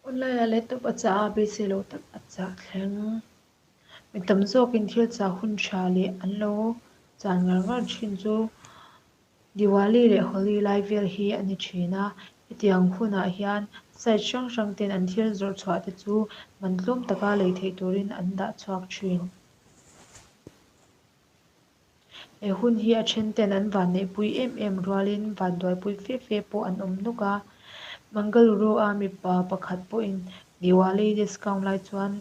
Online-ah laptop a chah a, beisei lo tak a chah thleng. Mi tam zawkin thil chah hun tha leh an lo chan ngar ngar thin chu Diwali leh Holi lai vel hi a ni thin a. Hetiang hunah hian site hrang hrang ten an thil zawrh chhuah te chu man tlawm taka lei theih turin an dah chhuak thin. He hun hi a then ten an vanneihpui em em rualin vanduaipui fe fe pawh an awm nawk a. Mangaluru-a mipa pakhat pawhin Diwali discount lai chuan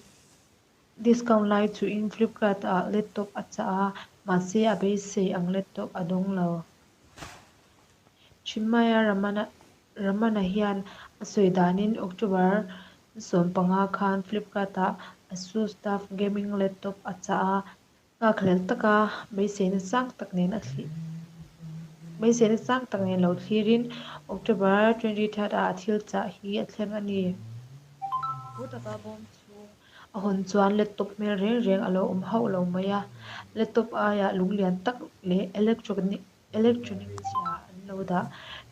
discount lai chuhin Flipkart-ah laptop a chah a, mahse a beisei ang laptop a dawng lo. Chinmaya Ramana Ramana hian a sawi danin October 15 khan Flipkart-ah Asus TUF Gaming laptop a chah a, Nghakhlel taka beiseina sang tak nen a thlir beiseina sang tak nen lo thlirin October 23 ah a thil chah hi a thleng a ni. Phur taka bawm chhung a hawn chuan laptop hmel reng reng a lo awm hauh lo mai a, laptop aiah lung lian tak leh electronic electronic chhia an lo dah.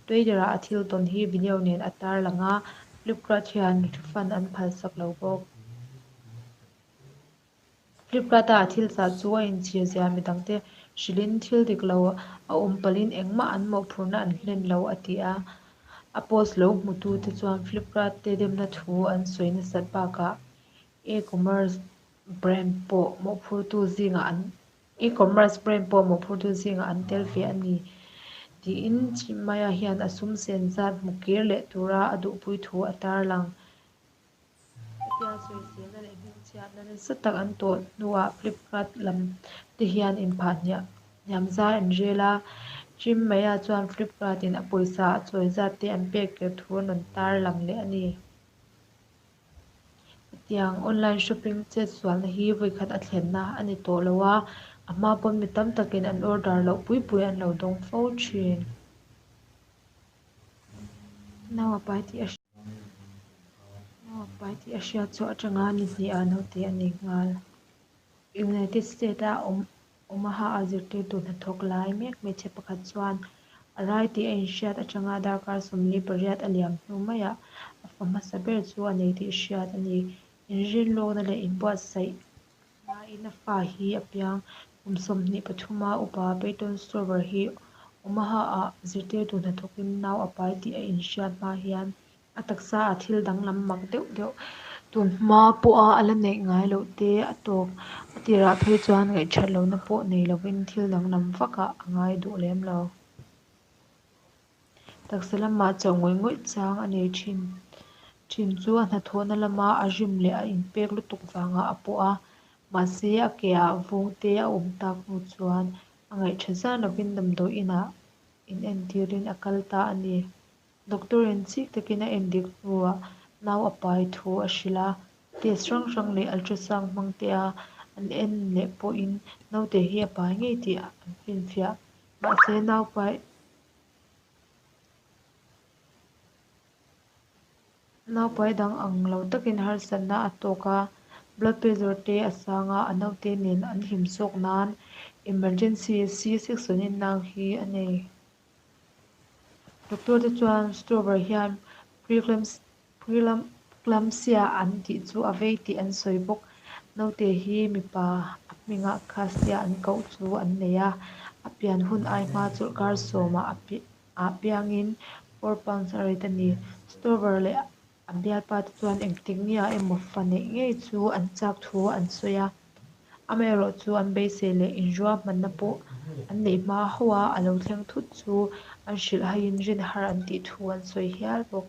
Twitter ah a thil tawn hi video nen a tarlang a, Flipkart hian refund an phalsak lo bawk. Flipkart-a a thil chah chu a inchhir zia midangte hrilhin thil dik lo a awm palhin engmah an mawhphurhna an hlen lo a ti a. A post lo hmutute chuan Flipkart te demna thu an sawi nasat bakah e-commerce brand pawh mawhphurtu zingah an e-commerce brand pawh mawhphurtu zingah an tel ve a ni tiin Chinmaya hian a sum sen zat hmu kir leh tura a duhpui thu a tarlang. Hetia sawiselna leh hmingchhiatna nasa tak an tawh hnuah Flipkart lam te hian inphah hniam hniam zai an rel a, Chinmaya chuan Flipkart in a pawisa a chawi zat te an pek kir thu an rawn tar lang leh a ni. Hetiang online shopping chetsualna hi vawikhat a thlenna a ni tawh lo a, a hma pawn mi tam takin an order loh pui pui an lo dawng fo thin. Nau a pai tih a Nau a pai tih a hriat chhuah atanga ni hnih ah naute a nei nghal. United States a awm Omaha a zirtirtu hnathawk lai mek hmeichhe pakhat chuan a rai tih a inhriat atanga darkar 48 a liam hnu maiah a fa hmasa ber chu a nei tih hriat a ni. Inrinlawkna leh inbuatsaih hmain a fa hi a piang. Kum 23 a upa Peyton Stover hi Omaha-ah zirtirtu hnathawkin nau a pai tih a inhriat hma hian a taksa ah thil danglam mak deuh deuh tun hma pawha a la neih ngai loh te a tawk. A tirah phei chuan ngaihthat lohna pawh nei lovin thil danglam vakah a ngai duh lem lo. Taksa lamah chauh ngawih ngawih chang a nei thin thin chu a hnathawhna lama a rim leh a inpek lutuk vangah a pawh a, mahse a ke ah vung te a awm tak hnu chuan a ngaihtha zan lovin damdawi inah inentirin a kal ta a ni. Doctor in chik takin a endik hnuah nau a pai thu a hrilh a, test hrang hrang leh ultrasound hmang te a an en leh pawhin naute hi a pai ngei tih an finfiah. Mahse nau pai Nau pai dang ang lo takin harsatna a tawk a, blood pressure te a sang a, a naute nen an him zawk nan emergency C-section in nau hi a nei. Doctor te chuan Stover hian pre-eclampsia an tih chu a vei tih an sawi bawk. Naute hi mipa a hmingah Khastia an koh chu an nei a, a pian hun ai hma chawlhkar sawmah a piangin 4 pounds a rate a ni. Stover leh a bialpa te chuan engtik nge ah emaw fa neih ngei chu an chak thu an sawi a, amaherawh chu an beisei leh inruahmanna pawh an neih hma hauh a, a lo thleng thut chu an hrilh haiin rin har an tih thu an sawi hial bawk.